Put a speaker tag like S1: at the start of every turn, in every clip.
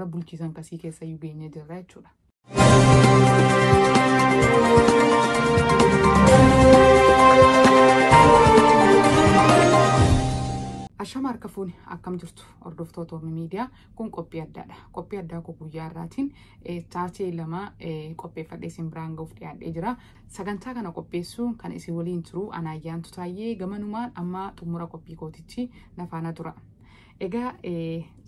S1: Bulchiisan kasii keessa iyyuu geenye jirra jechuudha. Ashama harka fuuni, akkam jirtu hordoftoota Ormi Miidiyaa? Kun qophii addaadha. Qophii addaa koo guyyaa irraatiin taatee lama qopheeffadhee isin biraan gahuuf dhiyaadhee jira. Sagantaa kana qopheessuun kan isin waliin turu Anaayyaantu Taayyee gamanumaan amma xumura qophii kootichi nafaana tura. Egaa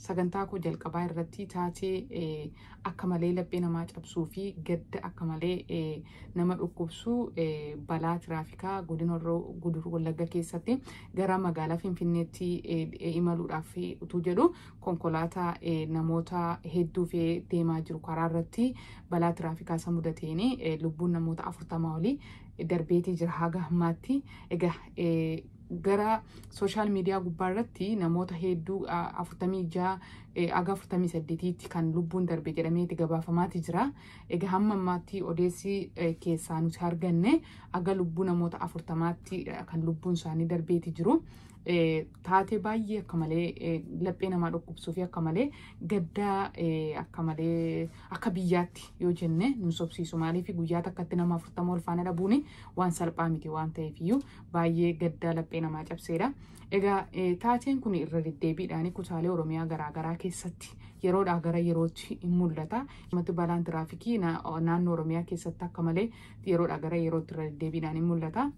S1: sagantaa koo jalqabaa irratti taatee akka malee laphee namaa cabsuu fi gadda akka malee nama dhukkubsuu, balaa tiraafikaa godina Horroo Guduruu Wallagga keessatti gara magaalaa Finfinneetti imaluudhaaf utuu jedhu konkolaataa namoota hedduu fe'ee deemaa jiru karaa irratti balaa tiraafikaa isa mudateen lubbuun namoota 40 olii darbeetii jira haga ammaatti. Egaa gara sooshaal miidiyaa gubbaa irratti namoota hedduu 46 haga 48tti kan lubbuun darbe jedhameeti gabaafamaati jira. Egaa hamma ammaatti odeessi keessaa nuti arganne haga lubbuu namoota 40tti kan lubbuun isaanii darbeeti jiru. Taatee baay'ee akka malee laphee namaa dhukkubsuu fi akka malee gaddaa, akka malee akka biyyaatti yoo jenne nu sobsiisu. Maaliif guyyaa takkatti nama 40 ol faana dhabuun waan salphaa miti waan ta'eef iyyuu baay'ee gaddaa laphee namaa cabseedha. Egaa taateen kun irra deddeebiidhaan kutaalee Oromiyaa garaagaraa keessatti yeroodhaa gara yerootti hin mul'ata. Balaan tiraafikii naannoo Oromiyaa keessatti akka malee yeroodhaa gara yerootti irra deddeebiidhaan hin mul'ata.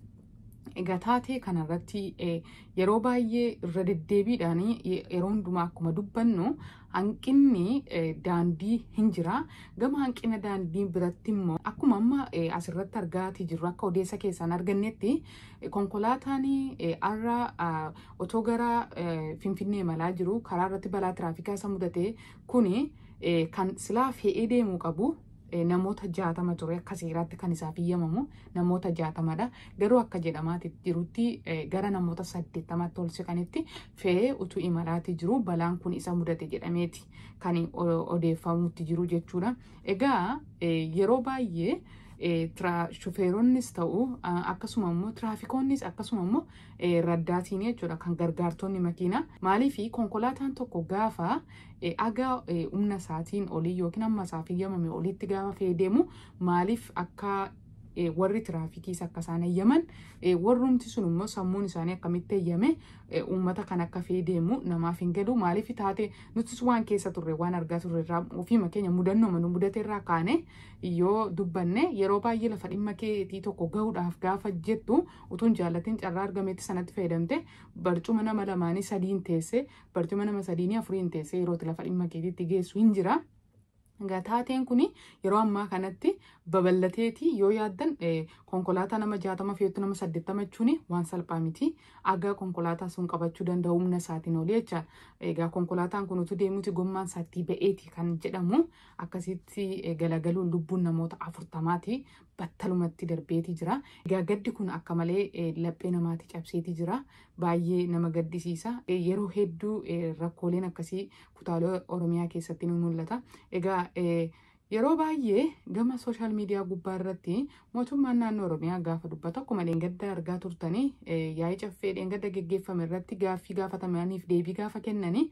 S1: Egaa taatee kanarratti yeroo baay'ee irra deddeebiidhaan yeroo hundumaa akkuma dubbannu hanqinni daandii hin jira. Gama hanqina daandii biratti immoo akkuma amma asirratti argaatii jirru, akka odeessa keessaan argannetti, konkolaataan har'a otoo gara Finfinnee imalaa jiru karaa irratti balaa tiraafikaa isa mudate kuni kan silaa fe'ee deemuu qabu namoota 60 ture. Akka seeraatti kan isaaf iyyamamu namoota 60dha. Garuu akka jedhamaati jirutti gara namoota 80tti ol siqanitti fe'ee utuu imalaati jiru balaan kun isa mudate jedhameeti kan odeeffamutti jiru jechuudha. Egaa yeroo baay'ee shufeeronnis ta'u, akkasuma immoo tiraafikoonnis, akkasuma immoo raddaatiin jechuudha kan gargaartonni makiinaa, maaliif konkolaataan tokko gaafa aga humna isaatiin olii yookiin amma isaaf iyyamame olitti gaafa fe'ee deemu maaliif akka warri tiraafikiis akka isaan eeyyaman, warrumti sun immoo sammuun isaanii akkamitti eeyyame uummata kan akka fe'ee deemu namaaf hin galu. Maaliif taate nutis waan keessa turre, waan argaa turre irraa, ofiima keenya mudannoo nu mudate irraa kaane yoo dubbanne, yeroo baay'ee lafa dhimma keetii tokko gahuudhaaf gaafa jettu utuu hin jaallatin carraa argametti sanatti fayyadamte barcuma nama lamaanii sadiin teesse, barcuma nama sadiinii afuriin teesse yeroo lafa dhimma keetiitti geessu hin jira. Egaa taateen kun yeroo ammaa kanatti babal'ateeti yoo yaaddan, konkolaataa nama 60 fe'atu nama 80 jechuun waan salphaa miti. Aga konkolaataa sun qabachuu danda'u humna isaatiin olii jecha. Egaa konkolaataan kun utuu deemuuti gommaan isaatti ba'eeti kan jedhamu, akkasitti galagaluun lubbuun namoota 40ti battalumatti darbeeti jira. Egaa gaddi kun akka malee laphee namaatti cabseeti jira. Baay'ee nama gaddisiisa. Yeroo hedduu rakkooleen akkasii kutaalee Oromiyaa keessatti ni mul'ata. Egaa yeroo baay'ee gama sooshaal miidiyaa gubbaa irratti mootummaan naannoo Oromiyaa gaafa dubbatu, akkuma dheengadda argaa turtanii yaa'ii caffee dheengadda geggeeffame irratti gaaffii gaafatamaniif deebii gaafa kennanii,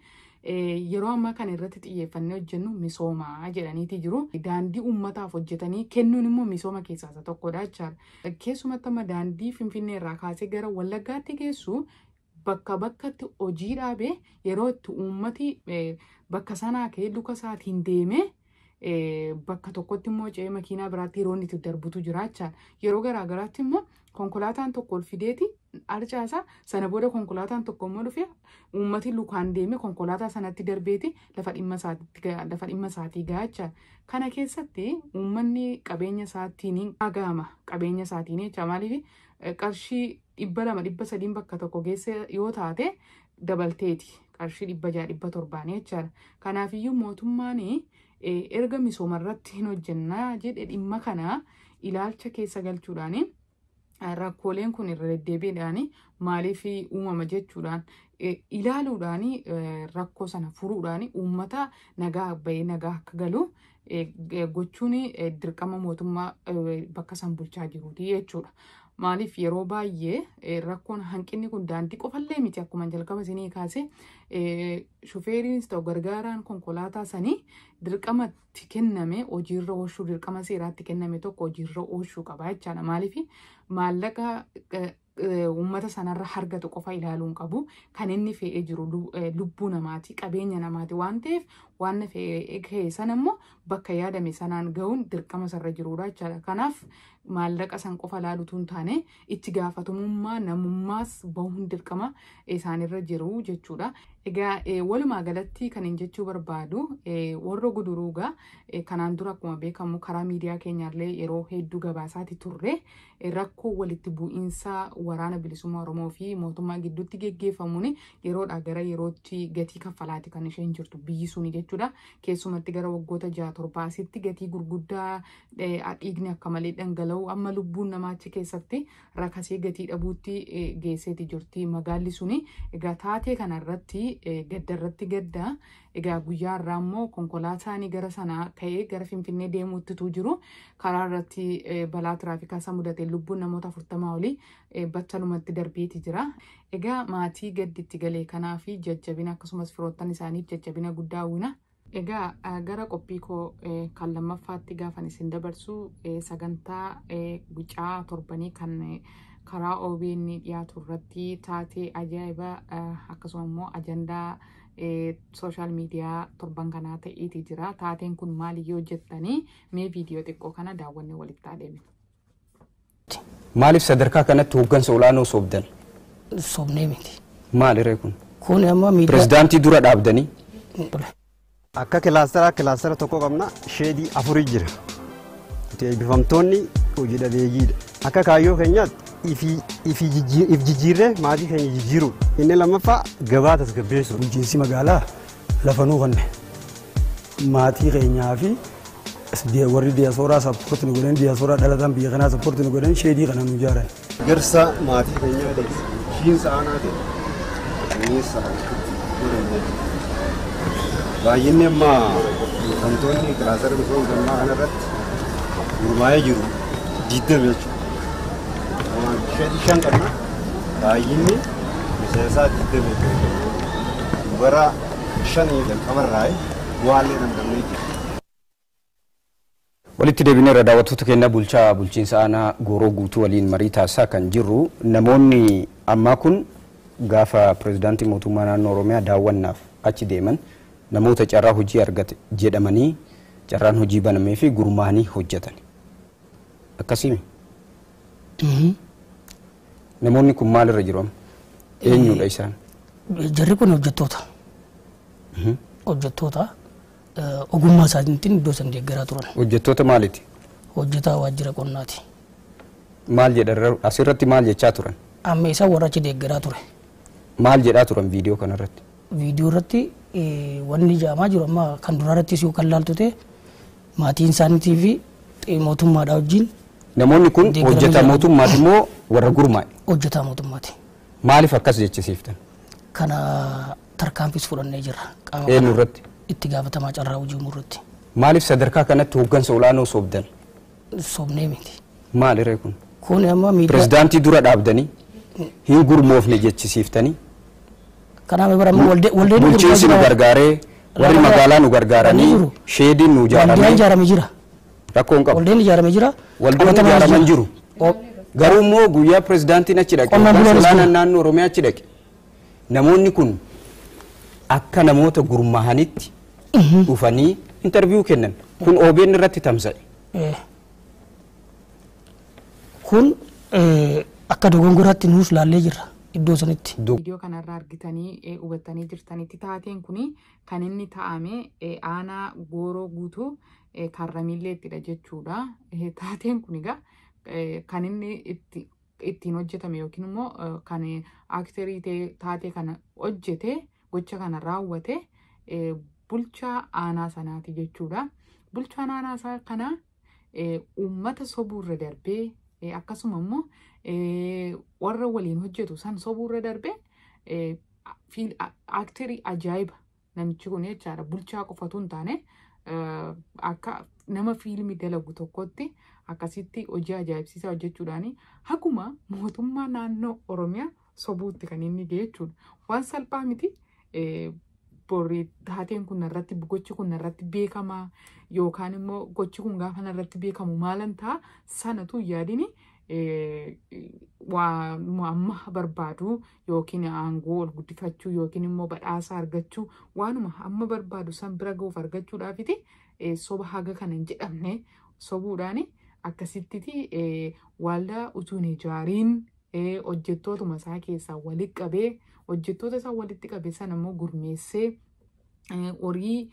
S1: yeroo ammaa kana irratti xiyyeeffannee hojjennu misoomaa jedhaniiti jiru. Daandii uummataaf hojjetanii kennuun immoo misooma keessaa isa tokkodha jechaadha. Keessumatti amma daandii Finfinnee irraa kaasee gara Wallaggaatti geessu bakka bakkatti hojii dhaabee yeroo itti uummati bakka sanaa ka'ee luka isaatiin deemee bakka tokkotti immoo ce'ee makiinaa biraatti yeroo inni itti darbutu jira jechaadha. Yeroo garaa garaatti immoo konkolaataan tokko ol fideeti arcaasa, sana booda konkolaataan tokko immoo dhufee uummati lukaan deemee konkolaataa sanatti darbeeti lafa dhimma isaatii gaha jechaadha. Kana keessatti uummanni qabeenya isaatiin dhaga'ama, qabeenya isaatiin jecha. Maaliif qarshii 200 300n bakka tokko geesse yoo taate dabalteeti qarshii 600 700n jechaadha. Kanaafiyyuu mootummaan erga misooma irratti hin hojjennaa jedhe dhimma kana ilaalcha keessa galchuudhaan, rakkooleen kun irra deddeebiidhaan maaliif uumama jechuudhaan ilaaluudhaan, rakkoo sana furuudhaan uummata nagaa bahee nagaa akka galu gochuun dirqama mootummaa bakka san bulchaa jiruuti jechuudha. Maaliif yeroo baay'ee rakkoon hanqinni kun daandii qofallee miti, akkuma jalqaba isinii kaase shufeeriinis ta'u gargaaraan konkolaataa sanii dirqamatti kenname hojiirra oolchuu, dirqama seeraatti kenname tokko hojiirra oolchuu qaba jechaadha. Maaliif maallaqa uummata sanarra argatu qofa ilaaluu hin qabu. Kan inni fe'ee jiru lubbuu namaati, qabeenya namaati waan ta'eef, waan fe'ee sana immoo bakka yaadame sanaan gahuun dirqama sarra jirudha jechaadha. Kanaaf maallaqa san qofa ilaaluutu hin taane, itti gaafatamummaa namummaas bahuun dirqama isaanirra jiru jechuudha. Egaa walumaa galatti kan hin jechuu barbaadu, warra Guduruugaa kanaan dura akkuma beekamu karaa miidiyaa keenyaallee yeroo hedduu gabaasaati turre, rakkoo walitti bu'iinsa waraana bilisummaa Oromoo fi mootummaa gidduutti geggeeffamuun yeroodhaa gara yerootti gatii kaffalaati kan isheen jirtu biyyi suni jechuudha. Keessumatti gara waggoota 6 7 asitti gatii gurguddaa, dhiigni akka malee dhangala'u, amma lubbuun namaa achi keessatti rakasee gatii dhabuutti geesseeti jirti magaalli suni. Egaa taatee kanarratti gadda irratti gadda. Egaa guyyaa irraa immoo konkolaataan gara sanaa ka'ee gara Finfinnee deemuuttitu jiru. Karaa irratti balaa tiraafikaa isa mudate lubbuun namoota 40 olii battalumatti darbeeti jira. Egaa maatii gadditti galee kanaa fi jajjabina, akkasumas firoottan isaaniif jajjabina guddaa hawwina. Egaa gara qophii koo kan lammaffaatti gaafan isin dabarsu, sagantaa gucaa torbanii kan karaa OBN dhiyaatu irratti taatee ajaa'ibaa akkasuma immoo ajandaa social media torban kanaa ta'eeti jira. Taateen kun maali yoo jettanii, mee viidiyoo xiqqoo kana daawwannee walitti adeemna.
S2: Maaliif sadarkaa kanatti hooggansa olaanoo soobdan?
S3: Sobnee miti.
S2: Maali kun?
S3: Kun amma miidiyaa.
S2: Pirezidaantii dura dhaabdanii.
S4: Akka kilaastara tokko qabna, sheedii afurii jira. Nuti eebbifamtoonni hojii dhabeeyyiidha. Akka kaayyoo keenyaatti if jijjiirree maatii keenya jijjiiruudha. Inni lammaffaa gabaa tasgabbeessuudha.
S5: Bulchiinsi magaalaa lafa nuu kanne, maatii keenyaa fi warri diyaaspooraa support nu godhan, diyaaspooraa dhalatan biyya kanaa support nu godhan, sheedii kana nu ijaaran.
S4: Garsa maatii keenyaa ta'e, bulchiinsa aanaa ta'e, innis godhan. Baay'inni amma eebbifamtoonni kilaastara misooma dammaa kanarratti gurmaa'ee jiru 20 jechuudha. Sheedii 5 qabna. Baay'inni miseensaa 20 jechuudha. Bara 5 jalqabarraa bu'aallee dandamnee jira.
S2: Walitti deebineerra, daawwattoota keenya. Bulchaa bulchiinsa aanaa Gooroo Guutuu waliin marii taasisaa kan jirru. Namoonni ammaa kun gaafa pirezidaantii mootummaa naannoo Oromiyaa daawwannaaf achi deeman namoota carraa hojii argate jedhamanii carraan hojii banamee fi gurmaanii hojjetan. Akkasii namoonni kun maalirra jiru amma? Eenyudha isaan?
S3: Jarri kun hojjettoota. Hojjettoota ogummaa isaaniitiin iddoo san deeggaraa turan.
S2: Hojjettoota maaliiti?
S3: Hojjetaa waajjira qonnaati.
S2: Maal jedhan asirratti, maal jechaa turan?
S3: Amma isaan warra achi deeggaraa ture.
S2: Maal jedhaa turan viidiyoo kanarratti?
S3: Viidiyoo irratti wanni jaamaa jiru, amma kan duraa irrattis yoo kan laaltu ta'e, maatiin isaaniitii fi mootummaadhaa wajjin.
S2: Namoonni kun hojjetaa mootummaati immoo warra gurmaa'e?
S3: Hojjetaa mootummaati.
S2: Maaliif akkas jechisiiftan?
S3: Kana tarkaanfis fudhannee jirra.
S2: Qaama Eenyu irratti?
S3: Itti gaafatamaa carraa hojii uumuu irratti.
S2: Maaliif sadarkaa kanatti hooggansa olaanoo soobdan?
S3: Sobnee miti.
S2: Maali kun?
S3: Kun amma miidiyaa.
S2: Pirezidaantii dura dhaabdanii hin gurmoofne jechisiiftanii.
S3: Kanaaf bara amma waldeen
S2: Bulchiinsi nu gargaaree, warri magaalaa nu gargaaranii, sheediin nu
S3: Waldaan
S2: ijaaramee
S3: ijaaramee jira.
S2: Rakkoo hin qabu.
S3: Waldeen ijaaramee jira.
S2: Waldeen
S3: Qabatamaa
S2: ijaaraman
S3: jira.
S2: jiru. Garuu immoo guyyaa pirezidaantiin achi dhaqe,
S3: Qonnaan
S2: hooggansa
S3: bulaanis
S2: olaanaan
S3: jiru.
S2: naannoo Oromiyaa achi dhaqe, namoonni kun akka namoota gurmaahanitti dhufanii interview kennan. Kun OBN irratti tamsa'e.
S3: Kun akka dogongoraatti nuus laallee jirra iddoo sanitti.
S1: Viidiyoo kanarraa argitanii hubattanii jirtanitti, taateen kun kan inni ta'ame aanaa Gooroo Guutuu Karramilleettidha jechuudha. Taateen kun egaa kan inni ittiin hojjetame yookiin immoo kan aakterii taatee kana hojjete, gocha kana raawwate, bulchaa aanaa sanaati jechuudha. Bulchaan aanaa isaa kanaa uummata sobuurra darbee, akkasuma immoo warra waliin hojjetu san sobuurra darbee, aakterii ajaa'iba namichi kun jechaadha. Bulchaa qofatu hin taane Akka nama fiilmii dalagu tokkotti akkasitti hojii ajaa'ibsiisaa hojjechuudhaan haguma mootummaa naannoo Oromiyaa sobuutti kan inni ga'e jechuudha. Waan salphaa miti. Borri taateen kun narratti, gochi kun narratti beekamaa yookaan immoo gochi kun gaafa narratti beekamu maalan ta'a sanatu yaadini waa amma barbaadu yookiin aangoo ol guddifachuu yookiin immoo badhaasa argachuu, waanuma amma barbaadu san bira ga'uuf argachuudhaafiti soba haga kana hin jedhamne sobuudhaan akkasittiti waldaa utuu hin ijaariin hojjettootuma isaa keessaa walitti qabee, hojjettoota isaa walitti qabee sana immoo gurmeessee, horii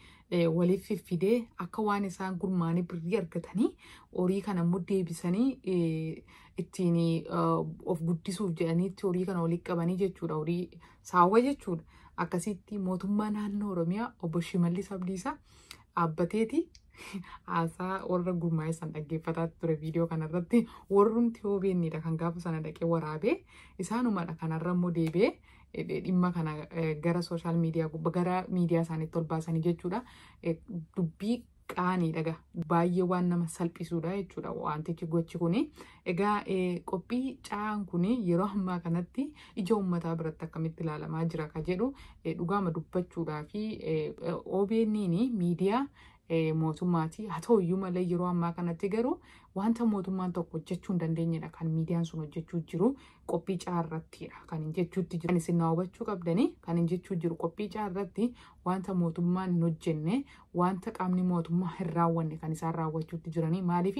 S1: waliif fiffidee, akka waan isaan gurmaanii birrii argatanii horii kana immoo deebisanii ittiin of guddisuuf jedhaniitti horii kana walitti qabanii jechuudha. Horii saawwa jechuudha. Akkasitti mootummaa naannoo Oromiyaa obbo Shimallis Abdiisaa dhaabbateeti haasaa warra gurmaa'e san dhaggeeffataa ture. Viidiyoo kanarratti warrumti OBN'dha kan gaafa sana dhaqee waraabee, isaanumadha kanarra immoo deebi'ee dhimma kana gara social media, gara miidiyaa isaaniitti ol baasanii jechuudha. Dubbii qaaniidha, baay'ee waan nama salphisuudha jechuudha wantichi, gochi kuni. Egaa qophii caayaan kuni yeroo ammaa kanatti ija uummataa biratti akkamitti ilaalamaa jira ka jedhu, dhugaama dubbachuudhaa fi OBN miidiyaa mootummaati. Haa ta'u iyyuu malee yeroo ammaa kanatti garuu wanta mootummaan tokko hojjechuu hin dandeenyedha kan miidiyaan sun hojjechuu jiru, qophii caarrattidha kan hin jechuutti jiru. Kan isin na hubachuu qabdanii kan hin jechuu jiru, qophii caarratti wanta mootummaan hin hojjenne, wanta qaamni mootummaa hin raawwanne kan isaan raawwachuutti jiranii. Maaliif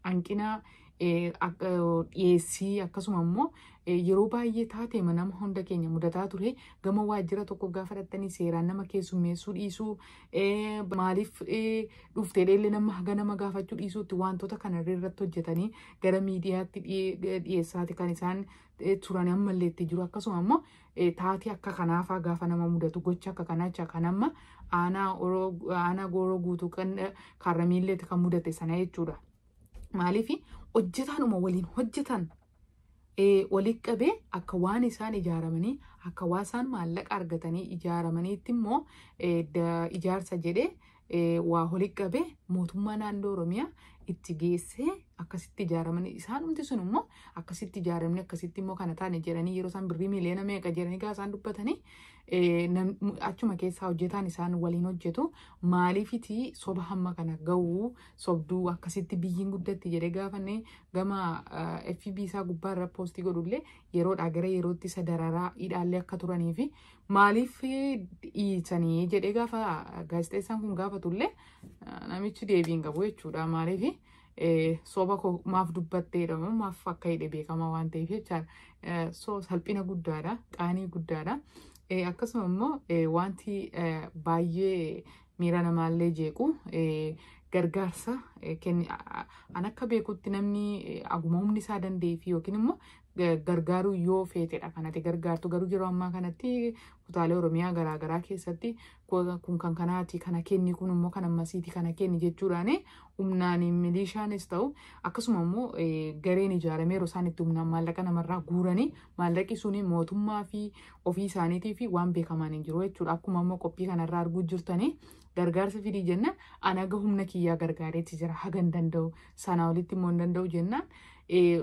S1: hanqina dhiyeessii, akkasuma immoo yeroo baay'ee taatee nama hunda keenya mudataa ture, gama waajjira tokko gaafa dhattanii seeraan nama keessummeessuu dhiisuu, maaliif dhuftee dheellee nama haga nama gaafachuu dhiisuutti, wantoota kana irratti hojjetanii gara miidiyaatti dhiyeessaati kan isaan turan, ammallee itti jiru. Akkasuma immoo taatee akka kanaafaa gaafa nama mudatu, gocha akka kanaa kan amma aanaa Gooroo Guutuu kan Kaarramiilleetti kan mudate sana jechuudha. Maaliif hojjetaanuma waliin hojjetan walitti qabee akka waan isaan ijaaramanii, akka waan isaan maallaqa argatanii ijaaramaniitti immoo ijaarsa jedhee waa walitti qabee mootummaa naannoo Oromiyaa itti geessee, akkasitti ijaaramanii, isaanumti sun immoo akkasitti ijaaramanii, akkasitti immoo kana taane jedhanii, yeroo isaan birrii miiliyoona meeqa jedhanii gaafa isaan dubbatanii, achuma keessaa hojjetaan isaan waliin hojjetu maaliifiti soba hamma kana ga'uu sobduu, akkasitti biyyiin guddatti jedhee gaafanne, gama FB isaa gubbaarra poostii godhullee yeroodhaa gara yerootti isa dararaa hidhaallee akka turanii fi maaliif dhiisanii jedhee gaafa gaazexeessaan kun gaafatullee namichi deebii hin qabu jechuudha. Maaliif soba maaf dubbattee maaf akka hidhe beekamaa waan ta'eef jechaadha. So salphina guddaadha, qaanii guddaadha. Akkasuma immoo wanti baay'ee miira namaallee jeequ, gargaarsa an akka beekutti namni aguma humni isaa danda'ee fi yookiin immoo gargaaruu yoo feetedha kanatti gargaartu. Garuu yeroo ammaa kanatti kutaalee Oromiyaa garaagaraa keessatti kun kan kanaati kana kenni, kun immoo kan ammasiiti kana kenni jechuudhaan humnaan milishaanis ta'u, akkasuma immoo gareen ijaaramee yeroo isaan itti humnaan maallaqa namarraa guuranii, maallaqi suni mootummaa fi ofii isaaniitii fi waan beekamaan hin jiru jechuudha. Akkuma immoo qophii kanarraa arguu jirtanii, gargaarsa fidii jennaan, ani haga humna kiyyaa gargaareetti jira, haga hin danda'u, sanaa olitti immoo hin danda'u jennaan,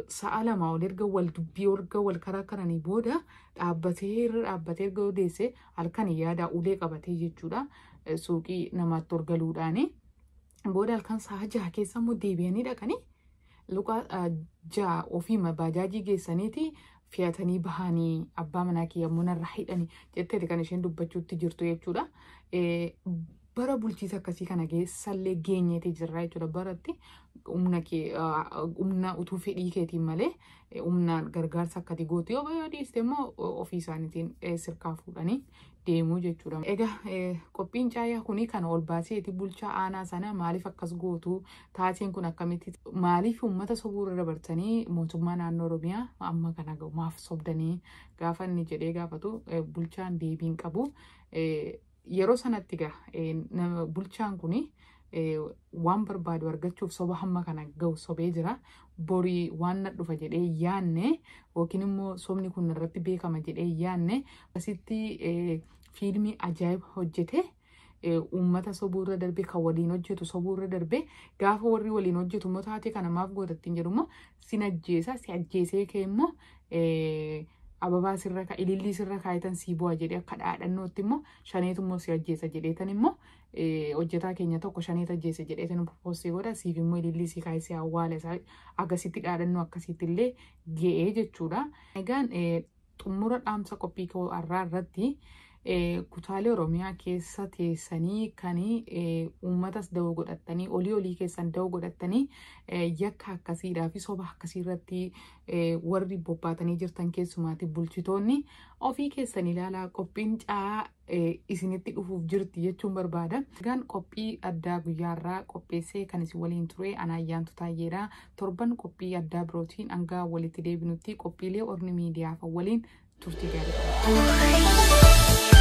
S1: sa'a 2 ol erga wal dubbii erga wal karaa kananii booda dhaabbatee irra dhaabbatee erga odeesse, halkan yaada ulee qabatee jechuudha suuqii namaatti ol galuudhaani. Booda halkan sa'a 6 keessa immoo deebi'anii dhaqanii luka 6 ofii baajaajii geessaniiti fe'atanii bahanii, abbaa manaa kiyya immoo narraa hidhanii jetteeti kan isheen dubbachuutti jirtu jechuudha. Bara bulchiisa akkasii kana keessallee geenyeeti jirra jechuudha. Baratti humna kee, humna utuu fedhii keetiin malee humnaan gargaarsa akkati gootu yoo dhiiste immoo ofii isaaniitiin sirkaa fuudhanii deemuu jechuudha. Egaa qophiin caayaa kuni kana ol baaseeti bulchaa aanaa sana maaliif akkas gootu, taateen kun akkamitti, maaliif uummata sobuurra dabartanii, mootummaa naannoo Oromiyaa amma kana ga'u maaf sobdanii gaafa inni jedhee gaafatu bulchaan deebiin qabu. Yeroo sanatti egaa bulchaan kuni waan barbaadu argachuuf soba hamma kana ga'u sobee jira. Borii waan na dhufa jedhee yaanne yookiin immoo sobni kun irratti beekama jedhee yaanne, asitti fiilmii ajaa'iba hojjete. Uummata sobuurra darbee, kan waliin hojjetu sobuurra darbee, gaafa warri waliin hojjetu immoo taatee kana maaf gootattiin jedhu immoo sin ajjeesa, si ajjeesee kee immoo ababaa sirra ilillii sirra kaayitan sii bu'a jedhee, akka dhaadhannootti immoo shaneetu immoo si ajjeesa jedheetan immoo hojjetaa keenya tokko shaneet ajjeesa jedheetan poostii godha, siif immoo ilillii si kaayisee awwaala isaa akkasitti dhaadhannoo akkasitti illee ga'ee jechuudha. Egaan xumura dhaamsa qophii koo har'aa irratti, kutaalee Oromiyaa keessa teessanii kan uummatas da'oo godhattanii, olii olii keessan da'oo godhattanii, yakka akkasiidhaa fi soba akkasii irratti warri bobbaatanii jirtan, keessumaati bulchitoonni, ofii keessan ilaalaa, qophiin caa isinitti dhufuuf jirti jechuun barbaada. Egaan qophii addaa guyyaarraa qopheessee kan isin waliin ture Anaayyaantu Taayyeedha. Torban qophii addaa birootiin hanga walitti deebinutti qophiilee Orni Miidiyaa waliin turtii gaarii.